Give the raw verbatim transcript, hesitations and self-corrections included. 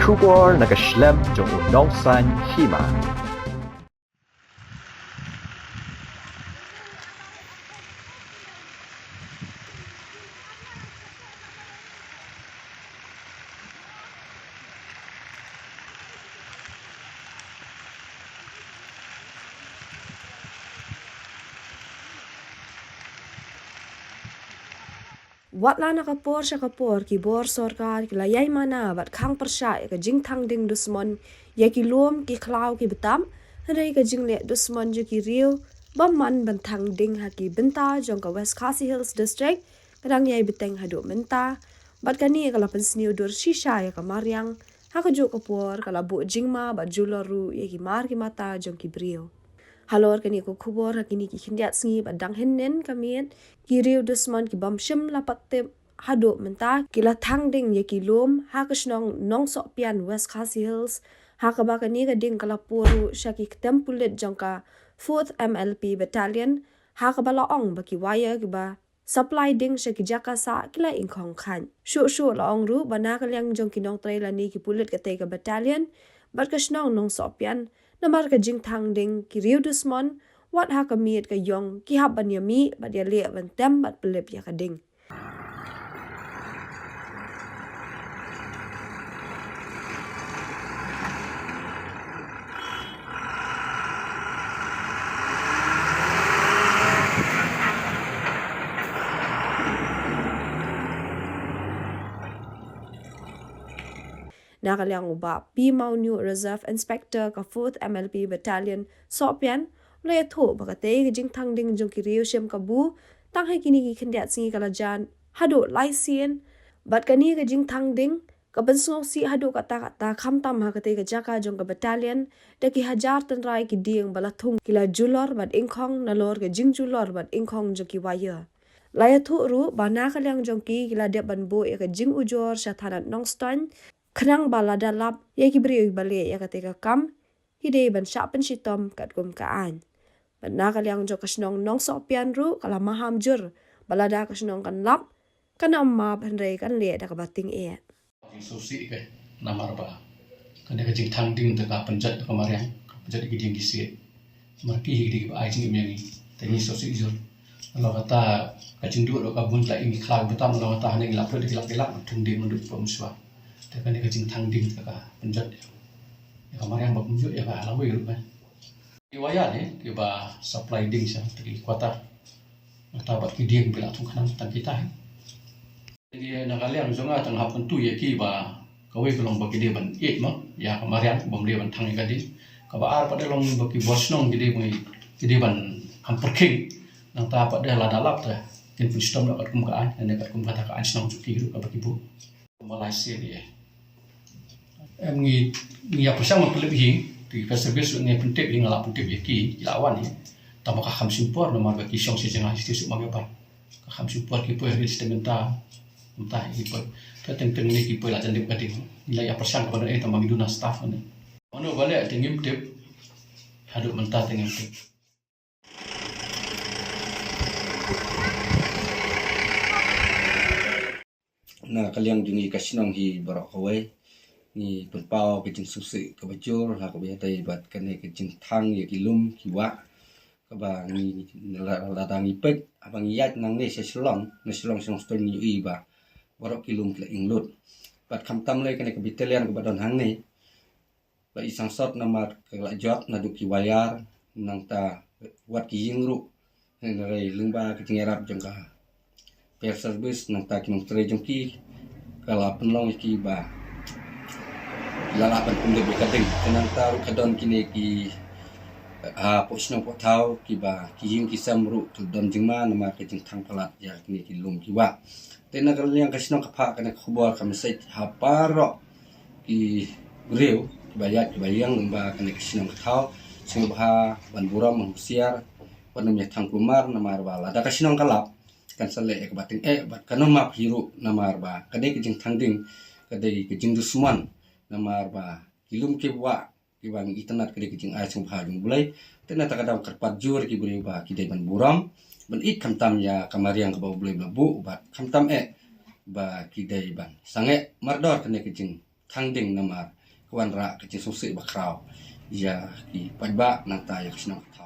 Khubor na ka shlem jong u nongsan hima. Wat la na ka por sha ka por ki bor sorkar ki la ïai mana bad khang pyrshah ïa ka jingthang ding dusmon ïa ki lum ki khlaw ki btam, hynrei ka jingleh dusmon jong ki riew bymman ban thang ding ha ki bynta jong ka West Khasi Hills District ka dang ïai bteng haduh mynta. Bad kane ka la pynsniew dur shisha ïa ka mariang, ha kajuh ka por ka la buh jingma bad julor ruh ïa ki mar ki mata jong ki briew. Halor kane ka khubor ha kine ki khyndiat sngi bad dang hynnin ka miet, ki riew dusmon ki bym shym la pat tip haduh mynta ki la thang ding ïa ki lum ha ka shnong Nongsohpian, West Khasi Hills, ha kaba kane ka ding ka la pur ruh sha ki ktem pulit jong ka Fourth M L P Battalion, ha kaba la ong ba ki wire kiba supply ding sha ki jaka sah ki la ingkhong khain. Shuh shuh la ong ruh ba na ka liang jong ki nongtrei lane ki pulit katei ka battalion bad ka shnong Nongsohpian, namar ka jingthang ding ki riew dusmon, wat ha ka miet ka ïong ki hap ban ïa mih bad ïa leh ban tem bad pynlip ïa ka ding. Na ka liang u Bah P Mawniuh, Reserve Inspector ka Fourth M L P Battalion Sohpian, u la ïathuh ba katei ka jingthang ding jong ki riew shem kabu tang ha kine ki khyndiat sngi ka la jan haduh lai sien, bad kane ka jingthang ding ka pynsngewsih haduh katta katta, khamtam ha katei ka jaka jong ka battalion, da ki hajar tynrai ki dieng ba la thung ki la julor bad ingkhong nalor ka jingjulor bad ingkhong jong ki wire. La ïathuh ruh ba na ka liang jong ki ki la dep ban buh ïa ka jingujor sha thanat Nongstoiñ, khnang ba lada lap ïa ki briew ba leh ïa katei ka kam, ki dei ban shah pynshitom katkum ka aiñ. Bad na ka liang jong ka shnong Nongsohpian ruh ka la maham jur ba lada ka shnong kan lap, kan ym map hynrei kan leh da kaba tyngeh. Jingsngewsih ka, namar ba kane ka jingthang ding te ka pynjot ka mariang, ka pynjot ki dieng ki siej. Namar ki hi ki dei kiba ai jingim ïa ngi, te ngi sngewsih jur. Namar kata ka jingduh ruh ka bun, ki la ïa ngi khlak btam, namar kata hangne ngi la pynjot ki lak ki lak, thung ding mynduh pynshwa. Te kane ka jingthang ding te ka pynjot ïa ka mariang ba kumjuh ïa ka lawei ruh ka. Ki wire ne kiba supply ding sha ki quarter. Nangta bad ki dieng ba la thung khnang tang kita hi. Te na ka liang jong nga tang hap kyntu ïa ki ba kawei ka long ba ki dei ban ïeit ma ïa ka mariang, bym dei ban thang ïa ka ding. Kaba ar pat dei long ba ki bor shnong ki dei ban, ki dei ban kham pyrkhing. Nangta pat dei lada lap te kin pynshitom noh katkum ka aiñ, ne katkum kata ka aiñ shnong jong ki ruh kaba ki buh. Kumba lai sien ïa. Em ngi, ngi ïa pyrshang ban pynlip hi, te fire service ngi pyntip hi, nga la pyntip ïa ki, ki la wan hi. Tangba ka kham shim por namar ba ki shong sha jngai sha suk ma ngi ba. Ka kham shim por ki poi ha ri sha mynta, mynta hi ki poi. Te teng teng ne ki poi la jan dep ka ding. Ngi la ïa pyrshang ka ba don eh tangba ngi duna staff ne. Mano ba leh te ngim tip. Haduh mynta te ngim tip. Na ka liang jong ngi ka shnong hi baroh kawei, ngi pynpaw ka jingsngewsih kaba jur ha kaba ïadei bad kane ka jingthang ïa ki lum ki wah, kaba ngi la, lada ngi peit, haba ngi ïaid nangne sha Shillong, na Shillong sha Nongstoiñ ngi ïohi ba baroh ki lum ki la ing lut. Bad khamtam lei kane ka battalion kaba don hangne, la i sangsot namar ka la jot naduh ki wire, nangta wat ki ïing ruh. Hynrei lyngba ka jingïarap jong ka fire service nangta ki nongtrei jong ki, ka la pynlong ïa ki ba la lah ban pynlip ïa ka ding. Te nangta ruh ka don kine ki, ah, poh shnong poh thaw kiba ki ïing ki sem ruh ka don jingma namar ka jingthang palat ïa kine ki lum ki wah. Te na ka liang ka shnong ka phah kane ka khubor ka message ha baroh ki briew kiba ïaid kiba ïeng lyngba kane ka shnong ka thaw, sngewbha ban burom, ban husiar, ban ym ïa thang kulmar namar ba lada ka shnong ka lap kan sa leh ïa kaba tyngeh bad kan ym map hi ruh namar ba kane ka jingthang ding ka dei ka jingdusmon namar ba ki lum ki wah kiba ngi itynnad ka dei ka jingai sngewbha jong U Blei. Te na kata ka daw kyrpad jur ki briew ba ki dei ban burom, ban ïeit khamtam ïa ka mariang kaba U Blei u la buh, bad khamtam eh ba ki dei ban sangeh mardor kane ka jingthang ding namar ka wanrah ka jingsngewsih bakhraw ïa ki paidbah nangta ïa ka shnong ka thaw.